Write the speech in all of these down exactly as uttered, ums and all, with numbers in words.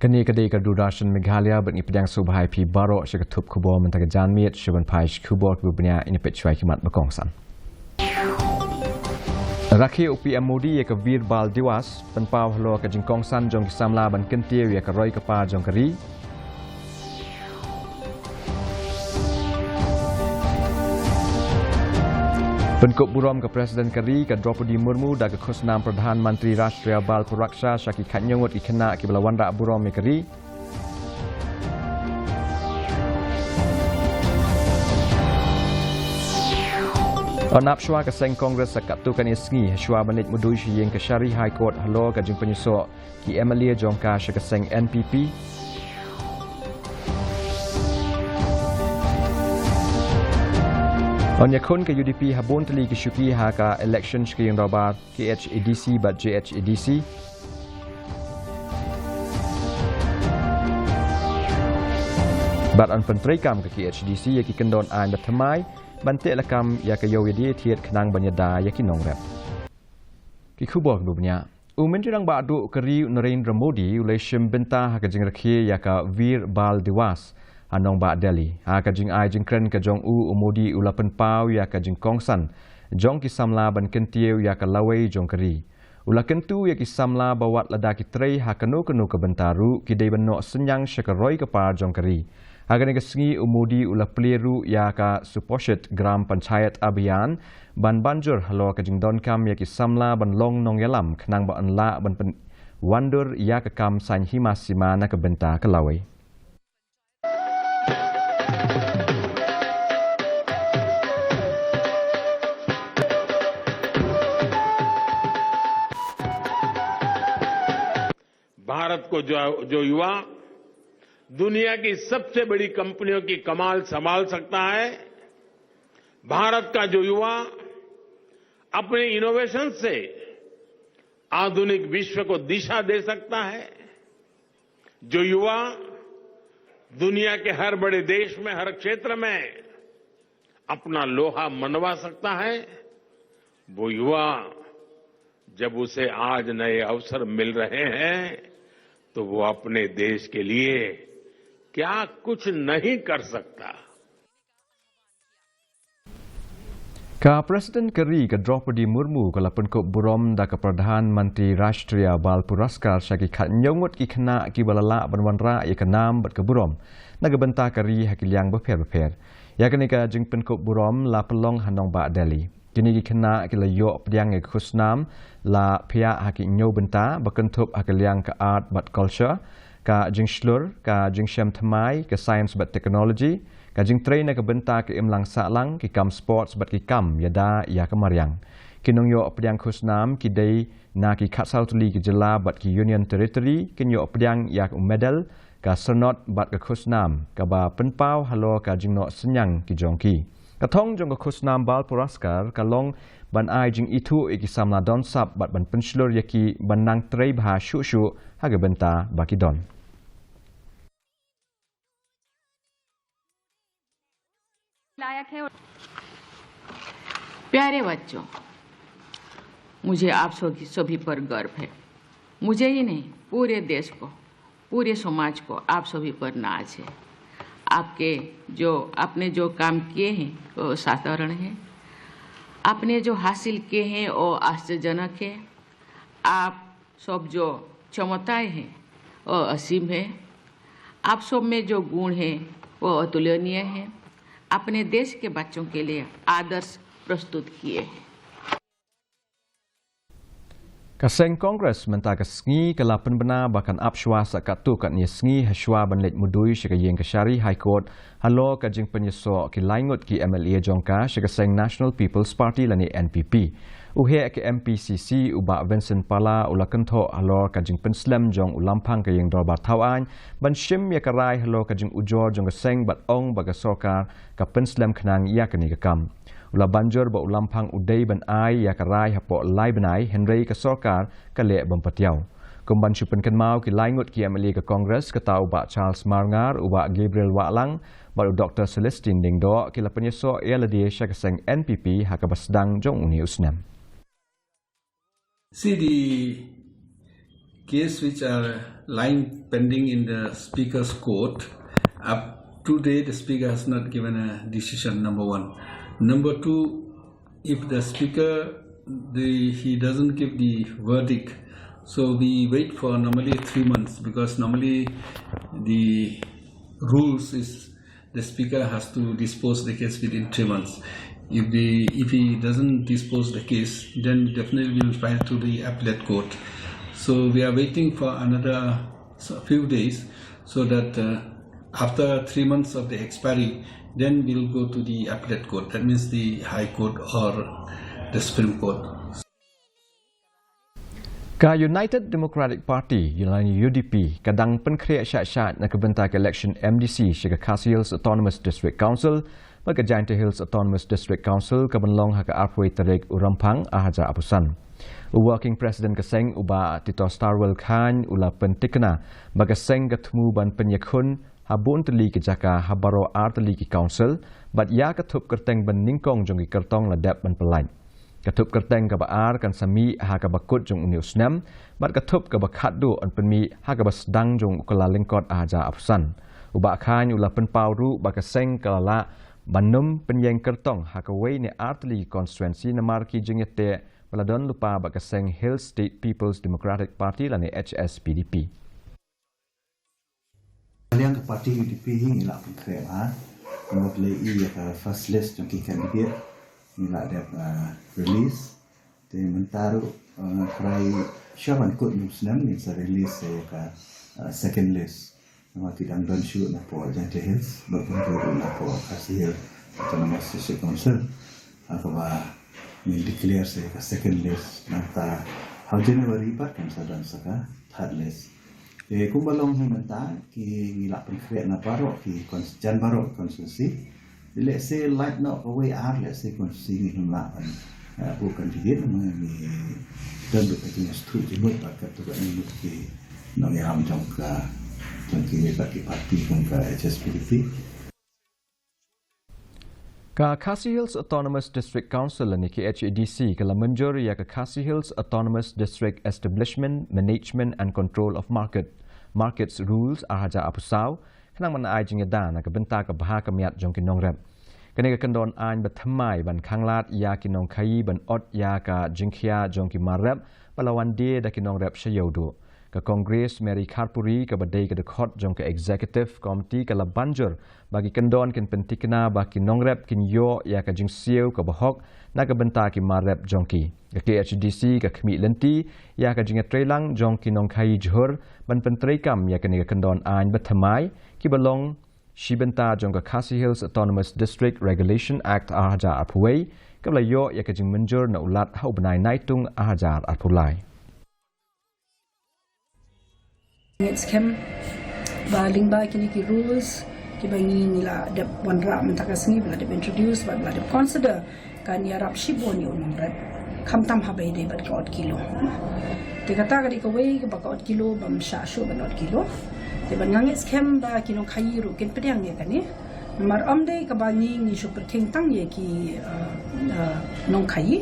Kane ka dei ka Doordarshan Meghalaya, bad ngi pdiang sngewbha ïa phi baroh sha ka thup khubor mynta ka janmiet. Sha ban phai sha ki khubor kiba bniah, ngin ïa peit shuwa ki mat ba kongsan. Rakhe u P M Modi ïa ka Veer Bal Diwas, pynpaw halor ka jingkongsan jong ki samla ban kyntiew ïa ka roi ka par jong ka ri. Pynkup burom ka President ka ri ka Droupadi Murmu da ka khusnam Pradhan Mantri Rashtriya Bal Puraksha sha ki khathynñiew ngut ki khynnah kiba la wanrah burom ïa ka ri. Yn ap shuwa ka seng Congress ha katto katne sngi, shuwa ban leit mudui sha ïing kashari High Court halor ka jingpynïasoh ki M L A jong ka sha ka seng N P P. Yn ïakhun ka U D P ha bun tylli ki shuki ha ka election sha ka ïing dorbar K H A D C bad J H A D C. Bad yn pyntreikam ka K H A D C ïa ki kyndon aiñ ba thymmai ban teh lakam ïa ka ïew ïadie thied khnang ban ïada ïa ki nongrep. Ki khubor kiba bniah. U Myntri Rangbah Duh ka ri u Narendra Modi u la shim bynta ha ka jingrakhe ïa ka Veer Bal Diwas ha nongbah Delhi. Ha ka jingai jingkren ka jong u, u Modi u la pynpaw ïa ka jingkongsan jong ki samla ban kyntiew ïa ka lawei jong ka ri. U la kyntu ïa ki samla ba wat lada ki trei ha kano kano ka bynta ruh, ki dei ban noh synñiang sha ka roi ka par jong ka ri. Ha kane ka sngi u Modi u la plie ruh ïa ka Suposhit Gram Panchayat Abhiyan ban banjur halor ka jingdonkam ïa ki samla ban long nongïalam khnang ba yn lah ban pynwandur ïa ka kam saiñ hima sima na ka bynta ka lawei. भारत को जो, जो युवा दुनिया की सबसे बड़ी कंपनियों की कमान संभाल सकता है, भारत का जो युवा अपने इनोवेशन से आधुनिक विश्व को दिशा दे सकता है, जो युवा दुनिया के हर बड़े देश में, हर क्षेत्र में अपना लोहा मनवा सकता है, वो युवा, जब उसे आज नए अवसर मिल रहे हैं, तो वो अपने देश के लिए क्या कुछ नहीं कर सकता। Ka President ka ri ka Droupadi Murmu ka la pynkup burom da ka Pradhan Mantri Rashtriya Bal Puraskar sha ki khathynñiew ngut ki khynnah kiba la lah ban wanrah ïa ka nam bad ka burom na ka bynta ka ri ha ki liang bapher bapher. Ïa kane ka jingpynkup burom la pynlong ha nongbah Delhi. Kine ki khynnah ki la ïoh pdiang ïa ka khusnam la phiah ha ki hynñiew bynta ba kynthup ha ka liang ka art bad culture, ka jingshlur, ka jingshem thymmai, ka science bad technology, ka jingtrei na ka bynta ka imlang sahlang, ki kam sports bad ki kam ïada ïa ka mariang. Ki nongïoh pdiang khusnam ki dei na ki khatsaw tylli ki jylla bad ki Union Territory, kin ïoh pdiang ïa u medal, ka syrnod bad ka khusnam kaba pynpaw halor ka jingnoh synñiang ki jong ki. Ka thong jong ka khusnam Bal Puraskar ka long ban ai jingithuh ïa ki samla don sap bad ban pynshlur ïa ki ban nang trei bha shuh shuh ha ka bynta ba ki don. प्यारे बच्चों, मुझे आप सभी सभी पर गर्व है। मुझे ही नहीं, पूरे देश को, पूरे समाज को आप सभी पर नाज है। आपके जो, आपने जो काम किए हैं, वो असाधारण है। आपने जो हासिल किए हैं, वो आश्चर्यजनक है। आप सब जो क्षमताएं हैं, वो असीम है। आप सब में जो गुण हैं, वो अतुलनीय है। अपने देश के बच्चों के लिए आदर्श प्रस्तुत किए हैं। Ka seng Congress mynta ka sngi ka la pynbna ba kan ap shuwa sa katto katne sngi ha shuwa ban leit mudui sha ka ïing kashari High Court halor ka jingpynïasoh ki lai ngut ki M L A jong ka sha ka seng National People's Party lane N P P. U heh ka M P C C u Bah Vincent Pala u la kynthoh halor ka jingpynslem jong u Lamphang ka ïing dorbar thawaiñ ban shim ïa ka rai halor ka jingujor jong ka seng bad ong ba ka sorkar ka pynslem khnang ïa kane ka kam. U la banjur ba u Lamphang u dei ban ai ïa ka rai hapoh lai bnai hynrei ka sorkar ka leh bym patiaw. Kum ban shu pynkynmaw ki lai ngut ki M L A ka Congress, kata u Bah Charles Marngar, u Bah Gabriel Wahlang bad u Doktor Celestine Lyngdoh ki la pynïasoh ïa lade sha ka seng N P P ha kaba sdang jong une u snem. See the case which are lying pending in the speaker's court. Up to date, the speaker has not given a decision, number one. Number two, if the speaker, the, he doesn't give the verdict, so we wait for normally three months, because normally the rules is the speaker has to dispose the case within three months. If the, if he doesn't dispose the case, then definitely we will file to the appellate court. So we are waiting for another s-, few days, so that, uh, after three months of the expiry, then we'll go to the appellate court. That means the High Court or the Supreme Court. Ka United Democratic Party, lane U D P, ka dang pynkhreh shah shah na ka bynta ka election M D C sha ka Khasi Hills Autonomous District Council bad ka Jaintia Hills Autonomous District Council, ka ban long ha ka arphew tarik u Rymphang arhajar arphew san. U Working President ka seng, u Bah Tito Starwell Chyne, u la pyntikna ba ka seng ka thmu ban pynïakhun ha bun tylli ki jaka ha baroh ar tylli ki council, bad ïa ka thup kyrteng ban nyngkong jong ki kyrtong la dep ban pyllait. Ka thup kyrteng kaba ar kan sa mih ha kaba kut jong une u snem, bad ka thup kaba khatduh yn pynmih ha kaba sdang jong u Kyllalyngkot arhajar arphew san. U Bah Chyne u la pynpaw ruh ba ka seng ka la lah ban ym pynïeng kyrtong ha kawei ne ar tylli ki constituency namar ki jingïateh ba la don lypa bad ka seng Hill State People's Democratic Party lane H S P D P. Ka liang ka party U D P hi ngi la pynkhreh bha. Ngi la ïoh ïa ka first list jong ki candidate, ngi la dep, ah, release. Te mynta ruh, ah, trai sha ban kut une u snem ngin sa release ïa ka, ah, second list. Namar ki dang don shuh na pdeng Jaintia Hills, bad pynroi ruh na pdeng Khasi Hills Autonomous District Council. Ha kaba ngin declare sa ïa ka second list mynta ha u January bad kan sa don sa ka third list. Te kumba long hi mynta, ki ngi la pynkhreh na baroh ki cons-, jan baroh constituency. Lehse lait noh kawei ar, lehse constituency ngim lah ban, eh, buh candidate, namar ngi don beit ka jingsngewthuh jingmut bad katto katne ki nongïalam jong ka, jong ki, bad ki party kum ka H S P D P. Ka Khasi Hills Autonomous District Council lane K H A D C ka la mynjur ïa ka Khasi Hills Autonomous District Establishment, Management and Control of Market, Markets Rules arhajar arphew saw, khnang ban ai jingïada na ka bynta ka bha ka miat jong ki nongrep. Kane ka kyndon aiñ ba thymmai ban khanglad ïa ki nongkhaïi ban ot ïa ka jingkhia jong ki mar rep ba la wan die da ki nongrep sha ïewduh. Ka Congress Mary Kharpuri kaba dei ka dkhot jong ka Executive Committee ka la ban jur ba ki kyndon kin pyntikna ba ki nongrep kin ïoh ïa ka jingsiew kaba hok na ka bynta ki mar rep jong ki. Ka K H A D C ka khmih lynti ïa ka jingïatreilang jong ki nongkhaïi jhur ban pyntreikam ïa kane ka kyndon aiñ ba thymmai, kiba long shi bynta jong ka Khasi Hills Autonomous District Regulation Act arhajar arphew wei, kaba la ïoh ïa ka jingmynjur na u Lat ha u bnai Naitung arhajar arphew lai. Ngeit skhem ba lyngba kine ki rules kiba ngi, ngi la dep wanrah mynta ka sngi, ba la dep introduce, ba la dep consider, kan ïarap shibun ïa u nongrep, khamtam haba ïadei bad ka ot kilo. Te kata ka dei kawei kaba ka ot kilo bym shah shuh ban ot kilo. Te ban nga ngeit skhem ba ki nongkhaïi ruh kin pdiang ïa kane. Namar ym dei kaba ngi, ngi shu pyrkhing tang ïa ki, uh, uh, nongkhaïi.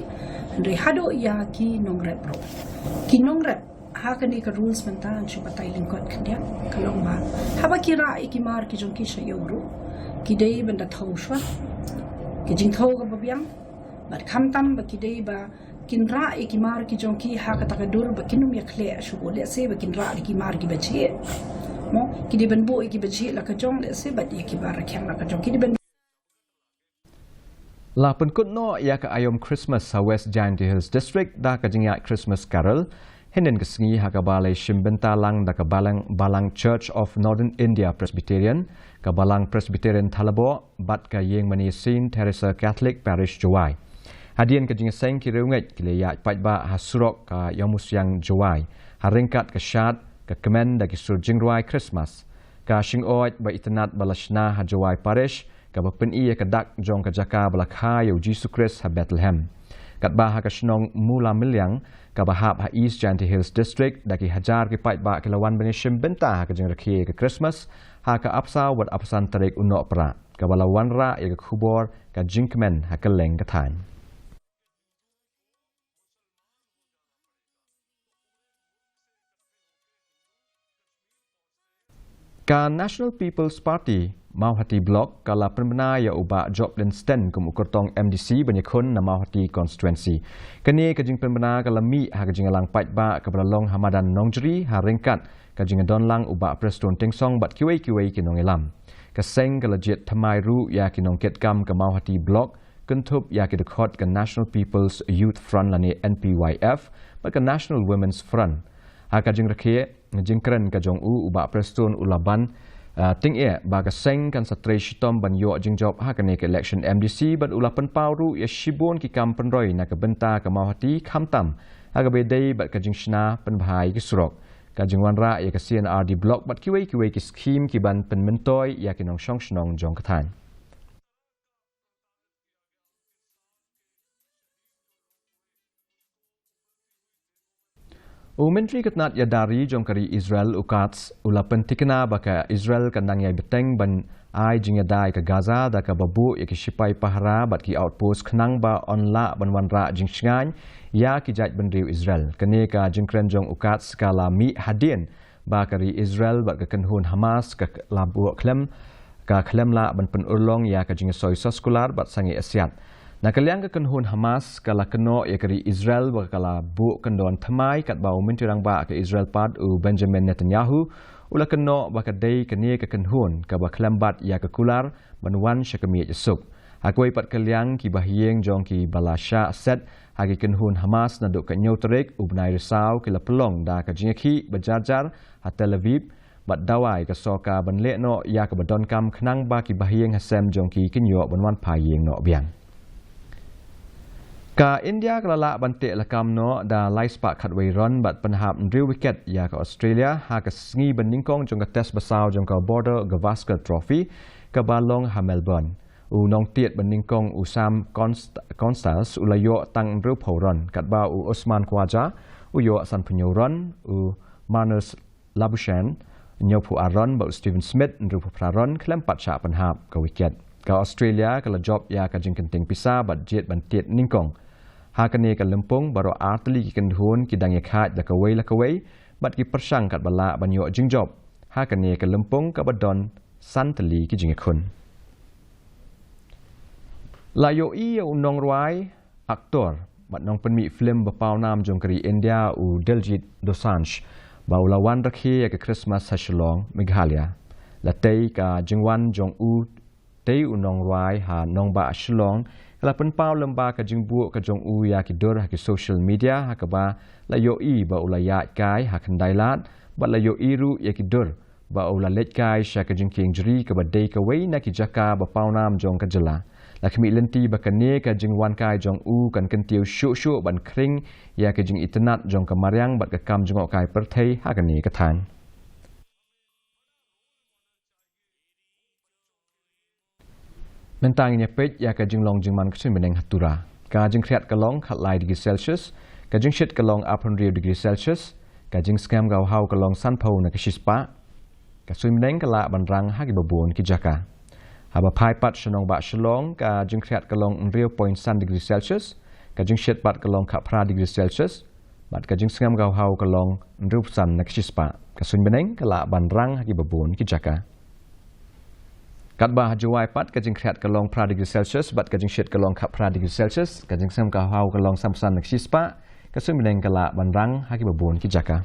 Hynrei haduh ïa ki nongrep ruh. Ki nongrep ha kane ka rules mynta, ngan shu batai lyngkot khyndiat, ka long ba haba ki rah ïa ki mar ki jong ki sha ïew ruh, ki dei ban da thew shuwa. Ki jingthew kaba biang, bad khamtam ba ki dei ba kin rah ïa ki mar ki jong ki ha kata ka dur ba kin ym ïakhleh shuh, lehse ba kin rah da ki mar kiba jhieh. Mo, ki dei ban buh ïa kiba jhieh la ka jong, lehse bad ïa kiba rakhiang la ka jong. Ki dei ban La pynkut noh ïa ka aïom Christmas ha West Jaintia Hills District da ka jingïaid Christmas Carol hynnin ka sngi, ha kaba la shim bynta lang da ka balang, balang Church of Northern India Presbyterian, ka balang Presbyterian Thalabo, bad ka ïingmane Saint Teresa Catholic Parish Jowai. Hadien ka jingïaseng, ki riewngeit ki la ïaid paidbah ha surok ka Ïawmusiang Jowai, ha ryngkat ka shad, ka kmen da ki sur jingrwai Christmas. Ka shingoid ba itynnad ba la shna ha Jowai Parish, kaba pyni ïa ka dak jong ka jaka ba la kha ïa u Jisu Khrist ha Bethlehem. Katba ha ka shnong Mawlamyniang, kaba hap ha East Jaintia Hills District, da ki hajar ki paidbah ki la wan ban ïashim bynta ha ka jingrakhe ïa ka Christmas ha ka arphew saw bad arphew san tarik u Nohprah, kaba la wanrah ïa ka khubor ka jingkmen ha kylleng ka thaiñ. Ka National People's Party Mawhati Bloc ka la pynbna ïa u Bah Joplin Sten kum u kyrtong M D C ban ïakhun na Mawhati Constituency. Kane ka jingpynbna ka la mih ha ka jingïalang paidbah kaba la long ha madan Nongjri ha ryngkat ka jingdon lang u Bah Prestone Tynsong bad kiwei kiwei ki nongïalam. Ka seng ka la jied thymmai ruh ïa ki nongkitkam ka Mawhati Bloc, kynthup ïa ki dkhot ka National People's Youth Front lane N P Y F bad ka National Women's Front. Ha ka jingrakhe jingkren ka jong u, u Bah Prestone u la ban, ah, tyngeh ba ka seng kan sa trei shitom ban ïoh jingjop ha kane ka election M D C bad u la pynpaw ruh ïa shibun ki kam pynroi na ka bynta ka Mawhati, khamtam ha kaba ïadei bad ka jingshna pynbha ïa ki surok, ka jingwanrah ïa ka C and R D Bloc bad kiwei kiwei ki skhim ki ban pynmyntoi ïa ki nongshong shnong jong ka thaiñ. U Myntri ka tnat ïada ri jong ka ri Israel u Katz u la pynthikna ba ka Israel kan nang ïai bteng ban ai jingïada ïa ka Gaza da kaba buh ïa ki shipai pahara bad ki outpost khnang ba yn lah ban wanrah jingshngaiñ ïa ki jaitbynriew Israel. Kane ka jingkren jong u Katz ka la mih hadien ba ka ri Israel bad ka kynhun Hamas ka la buh khlem, ka khlem lah ban pynurlong ïa ka jingsoi soskular bad sangeh asiat. Na ka liang ka kynhun Hamas ka la kynnoh ïa ka ri Israel ba ka la buh kyndon thymmai katba u Myntri Rangbah ka Israel pat u Benjamin Netanyahu u la kynnoh ba ka dei kane ka kynhun kaba khlem bat ïa ka kular ban wan sha ka miej suk. Ha kawei pat ka liang, ki bahaïing jong ki ba la shah set ha ki kynhun Hamas naduh ka hynñiew tarik u bnai Risaw ki la pynlong da ka jingïakhih ba jar jar ha Tel Aviv bad dawa ïa ka sorkar ban leh noh ïa kaba donkam khnang ba ki bahaïing hasem jong ki kin ïoh ban wan phai ïing noh biang. Ka India ka la lah ban teh lakam noh da lai spah khatwei run bad pynhap hynriew wicket ïa ka Australia ha ka sngi ba nyngkong jong ka test ba saw jong ka Border Gavaskar Trophy kaba long ha Melbourne. U nongtied ba nyngkong u Sam Const-, Constance u la ïoh tang hynriewphew run, katba u Usman Khawaja u ïoh sanphew hynñiew run, u Marnus Labuschagne hynñiewphew ar run bad u Stephen Smith hynriewphew phra run khlem pat shah pynhap ka wicket. Ka Australia ka la jop ïa ka jingkynting pisa bad jied ban tied nyngkong. Ha kane ka lympung baroh ar tylli ki kynhun ki dang ïakhaid la kawei la kawei bad ki pyrshang katba lah ban ïoh jingjop. Ha kane ka lympung kaba don san tylli ki jingïakhun. La ïohi ïa u nongrwai, aktor bad nongpynmih film ba pawnam jong ka ri India u Diljit Dosanjh ba u la wan rakhe ïa ka Christmas ha Shillong, Meghalaya. La tei ka jingwan jong u tei u nongrwai ha nongbah Shillong ka la pynpaw lyngba ka jingbuh ka jong u ïa ki dur ha ki social media ha kaba la ïohi ba u la ïaid kai ha khyndai lad bad la ïohi ruh ïa ki dur ba u la leit kai sha ka jingkieng jri kaba dei kawei na ki jaka ba pawnam jong ka jylla. La khmih lynti ba kane ka jingwan kai jong u kan kyntiew shuh shuh ban khring ïa ka jingitynnad jong ka mariang bad ka kam jngohkai pyrthei ha kane ka thaiñ. Mynta ngin ïa peit ïa ka jinglong jingman ka suiñ bneng ha Tura. Ka jingkhriat ka long khatlai degree Celsius, ka jingshit ka long arphew hynriew degree Celsius, ka jingsngem ka haw ka long sanphew na ka shispah. Ka suiñ bneng ka lah ban rang ha kiba bun ki jaka. Haba phai pat sha nongbah Shillong, ka jingkhriat ka long hynriew point san degree Celsius, ka jingshit pat ka long khatphra degree Celsius, bad ka jingsngem ka haw ka long hynriewphew san na ka shispah. Ka suiñ bneng ka lah ban rang ha kiba bun ki jaka. Katba ha Jowai pat, ka jingkhriat ka long phra degree Celsius bad ka jingshit ka long khatphra degree Celsius, ka jingsngem ka haw ka long sanphew san na ka shispah. Ka suiñ bneng ka lah ban rang ha kiba bun ki jaka.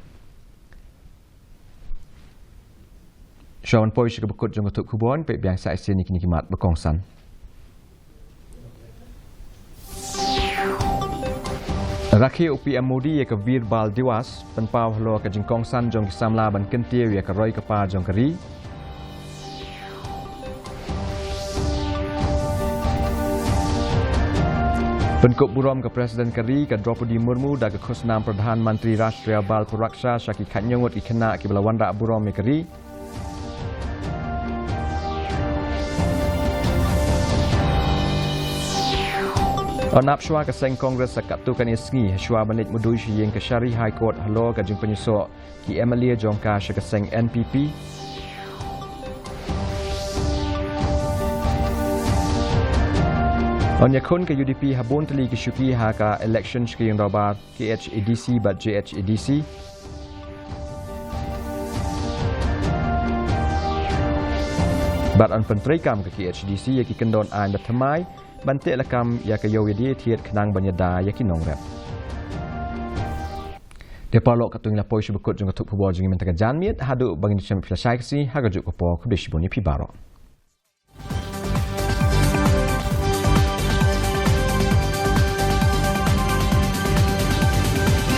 Shuwa ban poi sha kaba kut jong ka thup khubor, peit biang sa shisien ïa kine ki mat ba kongsan. Rakhe u P M Modi ïa ka Veer Bal Diwas, pynpaw halor ka jingkongsan jong ki samla ban kyntiew ïa ka roi ka par jong ka ri. Pynkup burom ka President ka ri ka Droupadi Murmu da ka khusnam Pradhan Mantri Rashtriya Bal Puraksha sha ki khathynñiew ngut ki khynnah kiba la wanrah burom ïa ka ri. Yn ap shuwa ka seng Congress ha katto katne sngi, ha shuwa ban leit mudui sha ïing ka Shari High Court halor ka jingpynïasoh ki M L A jong ka sha ka seng N P P. Yn ïakhun ka U D P ha bun tylli ki shuki ha ka election sha ka ïing dorbar K H A D C bad J H A D C. Bad yn pyntreikam ka KHADC ïa ki kyndon aiñ ba thymmai ban teh lakam ïa ka ïew ïadie thied khnang ban ïada ïa ki nongrep. Te paralok, katto ngi la poi sha ba kut jong ka thup khubor jong ngi mynta ka janmiet, haduh ba ngin ïashem phi la shai khasi ha kajuh ka por, khublei shibun ïa phi baroh.